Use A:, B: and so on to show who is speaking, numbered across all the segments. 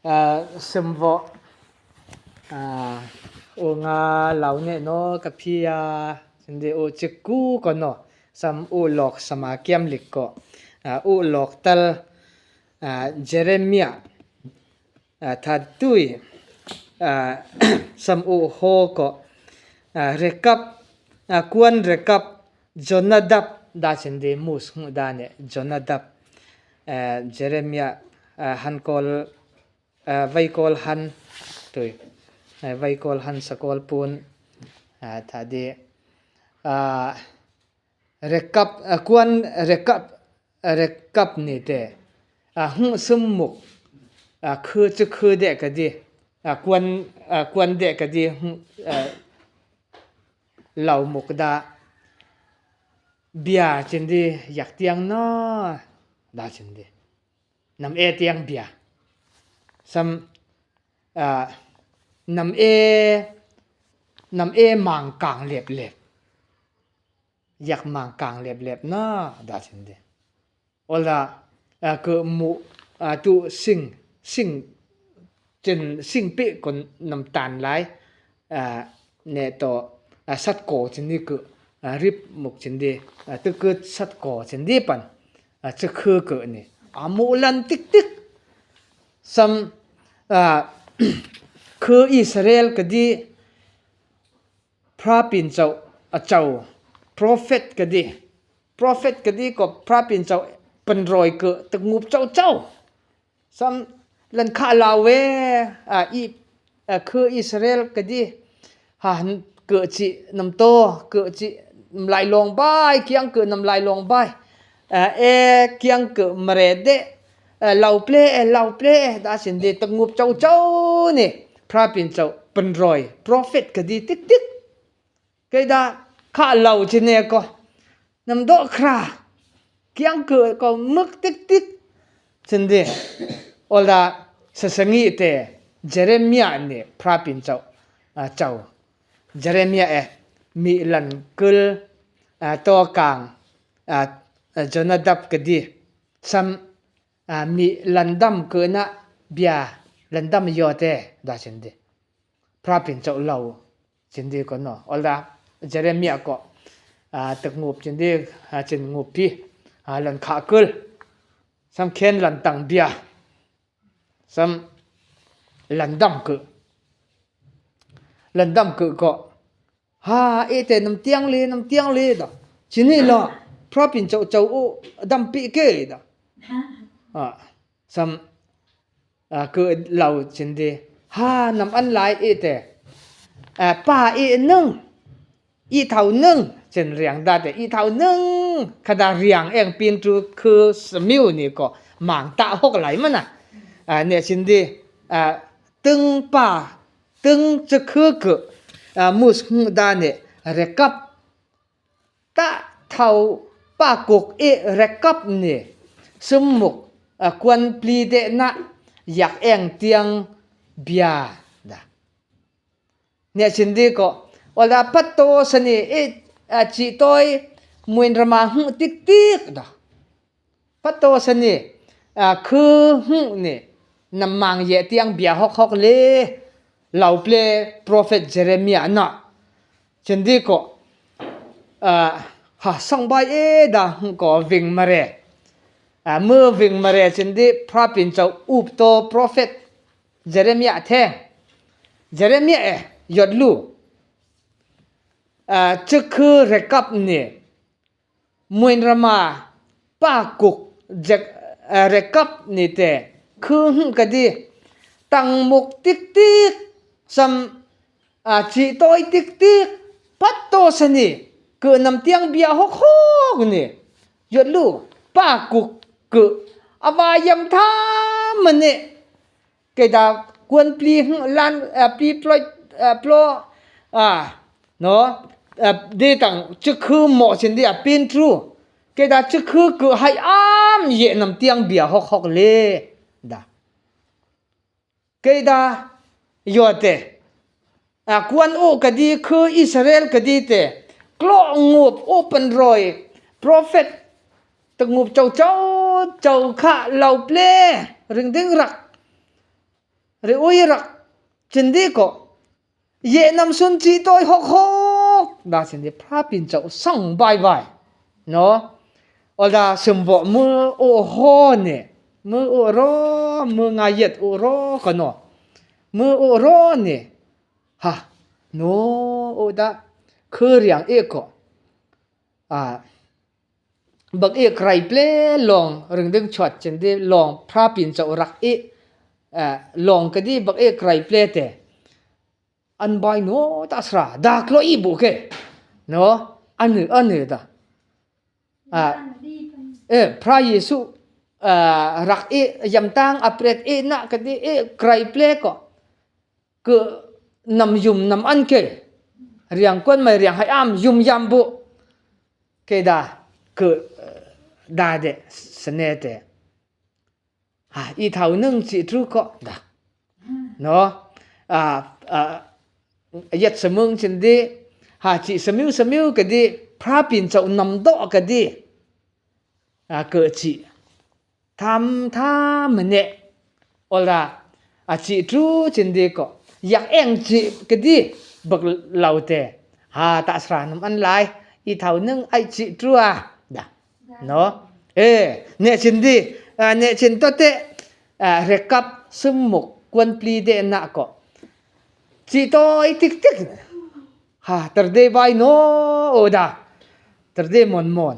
A: Sumvo u nga lau ne no ka phi a chindi u chiku ko no sam u lok sama kiam lik ko u lok tal Jeremiah tha tui sam u ho ko rekap kuan rekap Jonadab da chindi mus ngu da ne Jonadab Jeremiah han kawl vai kawl han tui vai kawl han sakawl pun tha di rekap kuan rekap rekap ni te hung sum muk khu chu khu de ka di kuan kuan de ka di lau muk da bia chindi yak tiang no da chindi nam e tiang bia sam nam e nam e mang kang lep lep yak mang kang lep lep na da chindi ola ke mu tu sing sing chen sing pe kon nam tan lai ne to sat ko chindi ke rip muk chindi tu ke sat ko chindi pan chu khư ke ni amu lan tik tik sam khư Israel ka di phra pin chau a chau prophet ka di prophet ka di ko phra pin chau pan roi ke tak ngup chau chau sam lan kha la we a i khư Israel ka di ha han ke chi nam to ke chi nam lai long bai kiang ke nam lai long bai e kiang ke mare de lau ple lau ple da sin de tak ngup chau chau ni phra pin chau pan roi prophet ka di tik tik cái da kha lau chi ne ko nam do khra kiang ke ko muk tik tik chin de ola sasangi te Jeremiah ni phra pin chau chau Jeremiah e mi lan kul to kang Jonadab ka di sam mi landam ke na bia landam yo te da chin de phra pin chau lau chin di ko no ola Jeremiah ko tak ngup chin di chin ngup pi lan kha kul sam khen lan tang bia sam lan dam ke lan dam ke ko ha e te nam tiang le nam tiang le da chini lo propin chau chau u dam pi ke da sam ke lau chin di ha nam an lai e te pa e nung i thau nung chen riang da te i thau nung khada riang eng pin chu khu smiu ni ko mang ta hok lai ma na ne chin di tung pa tung chu khu ke mus da ne rekap ta thau pa kuk e rekap ni sum muk kuan pli de na yak eng tiang bia da ne chin di ko wala pat to sani e chi toy muin rama hu tik tik da pat to sani khư hu ni nam mang ye tiang bia hok hok le lau ple prophet Jeremiah na chin di ko ha sang bai e da hu ko ving mare mơ ving mare chin di phra pin chau up to prophet Jeremiah the Jeremiah e yot lu chu khư rekap ni muin rama pa kuk jek rekap ni te khư hu ka di tang muk tik tik sam chi toi tik tik pat to sani ke nam tiang bia hok hok ni yot lu pa kuk ke awa yam tha mane ke da kuan pli lan pli ploi plo no de tang chu khu mo chin di a pin tru ke da chu khu ke hai am ye nam tiang bia hok hok le da ke da yo te kuan u ka di khu Israel ka di te klo ngup open roi prophet tak ngup chau chau chau kha lau ple ring ding rak Ri ui rak cindi ko ye nam sun chi toi hok hok da cindi phra pin chau sang bai bai no ola sumbo mu o ho ne mu o ro mu nga yet o ro ko no mu o ro ne ha no o da khư riang e ko à bậc e krai ple long ring ding chuat chen de long phra pin chau rak e long ka di bậc e krai ple te an bai no ta sra da klo i bu ke no anu anu da à e phra Yesu rak e yam tang apret e na ka di e krai ple ko ke nam yum nam an ke riang kon mai riang hai am yum yam bu ke da ke da de sne te ha i thau nung chi tru ko da no à à yet samung chin di ha chi samiu samiu ka di phra pin chau nam do ka di à ke chi tham tham ne ola à chi tru chin di ko yak eng chi ka di bak lau te ha ta sra nam an lai i thau nung ai chi tru à da no e ne chin di ne chin to te rekap sum muk kwan pli de na ko chi toi tik tik ha tar de bai no o da tar de mon mon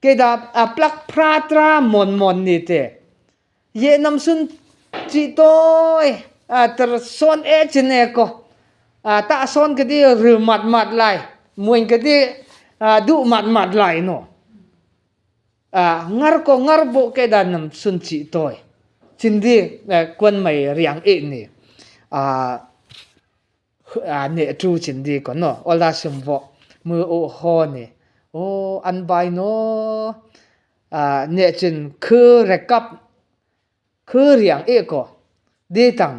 A: ke da a plak phra tra mon mon ni te ye nam sun chi toi a tar son e chin e ko a ta son ke di ru mat mat lai muin ke di du mat mat lai no a ngar ko ngar bo ke da nam sun chi toi chin di kwan mai riang e ni a a ne chu chin di ko no ola sum vo mu o ho ni o an bai no a ne chin khư rekap khư riang e ko di tang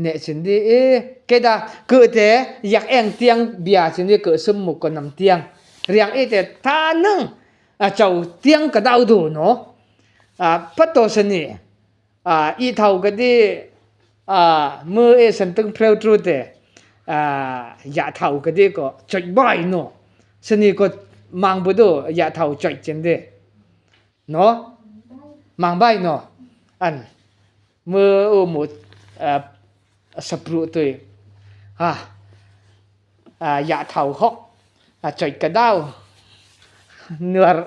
A: ne chin di e ke da cứ te yak eng tiang bia chin di cứ sum mu ko nam tiang riang e te tha nang a chau tiang ka dau du no a phat to sani a i thau ka di a mu e san tung preu tru te a ya thau ka di ko choi bai no sani ko mang bu du ya thau choi chen de no mang bai no an mu u mu sapru tui ha ya thau hok a choi ka dau nuar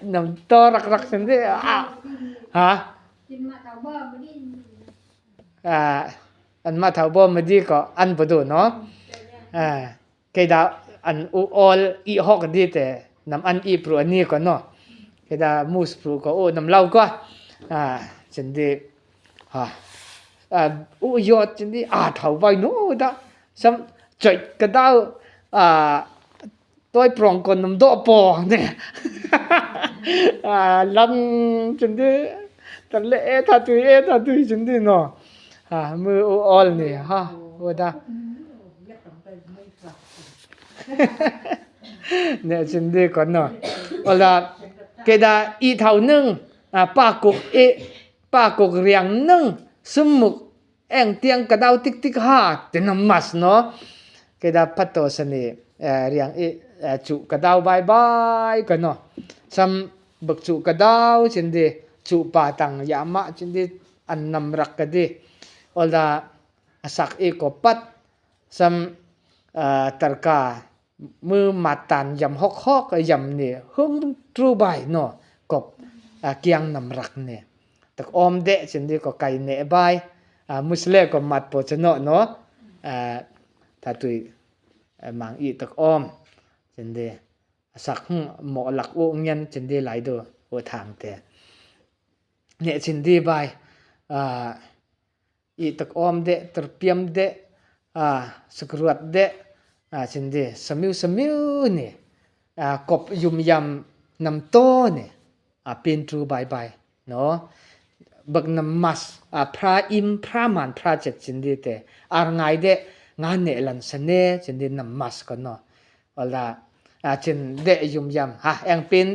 A: nam to rak rak chen de a ha an ma thau bo ma di ko an bu du no a ke da an u all i hok di te nam an i pru ani ko no ke da mus pru ko u nam lau ko a chen di ha a u yot chen di a thau vai no da sam choi ka dau a tôi prong kon nam do po ne a lam chen di tan le e tha tui e tha tui chen di no ha mu u all ni ha u da ne chen di kon no ola ke da i thau nung a pa kuk e pa kuk riang nung sum muk eng tiang ka dau tik tik ha te nam mas no ke da phat to sani riang e chu ka dau bai bai ka no sam bak chu ka dau chen di chu pa tang ya ma chen di an nam rak ka di ola asak e ko pat sam tarka mu matan yam hok hok yam ni hung tru bai no kop kiang nam rak ne tak om de chen di ko kai ne bai musle ko mat po chano no tha tui mang i tak om chen di sak mo lak u ngen chen di lai do o thang te ne chin di bai i tak om de terpiam de sakruat de chin di samiu samiu ni kop yum yam nam to ni pin tru bai bai no bak nam mas phra im phra man phra chet chin di te ar ngai de nga ne lan sane chin di nam mas ko no ola chin de yum yam ha eng pin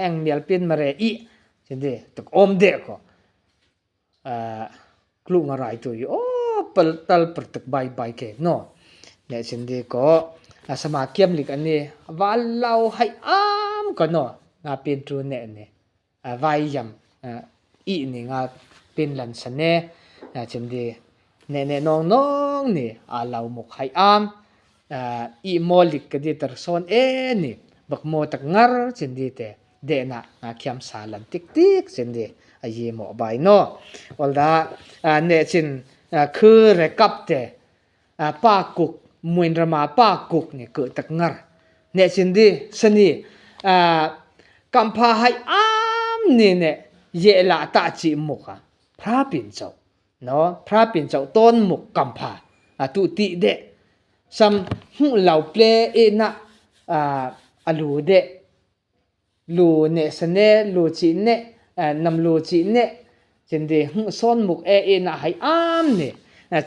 A: eng mial pin mare i chin di tuk om de ko. Klu nga rai tu i o pal tal pertuk bai bai ke no. Ne chin di ko sama kiam lik ani wa lau hai am ko no nga pin tu ne ni vai yam i ni nga pin lan sane chin di ne ne nong nong ni a lau muk hai am i mo lik ka di tar son e ni bak mo tak ngar chin di te de na nga khiam sa lan tik tik chin di a yi mo bai no ol da ne chin khu re kap te pa kuk muin rama pa kuk ni ku tak ngar ne chin di sani kampha hai am ni ne ye la ta chi muk a phra pin chau no phra pin chau ton muk kampha a tu ti de sam hu lau ple e na alu de lu ne sane lu chi ne nam lu chi ne chin di hu son muk e e na hai am ni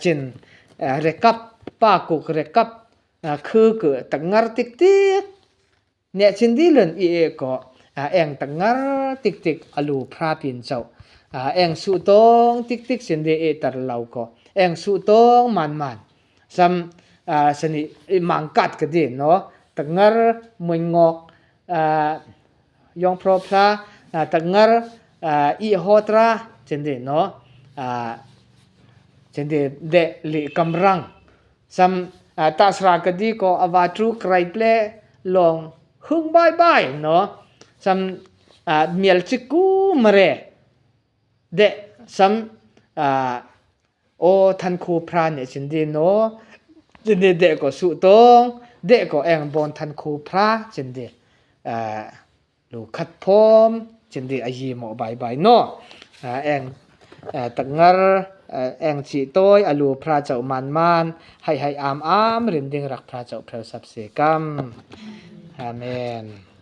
A: chin rekap pa kuk rekap khư cử tak ngar tik tik ne chin di len i e ko eng tak ngar tik tik alu phra pin chau eng su tong tik tik chin di e tar lau ko eng su tong man man sam sani mang kat ka di no tak ngar mui ngok yong phro phra tak ngar i ho tra chin di no chin di de li kamrang sam ta sra ka di ko awa tru krai ple long hung bai bai no sam mial chiku mare de sam o than khu phra ne chin di no chin di de ko su tong de ko eng bon than khu phra chin di lu khat phom chin di a yi mo bai bai no eng tak ngar eng chi toy alu phra chau man man hai hai am am rin ding rak phra chau phreu sap se kam amen.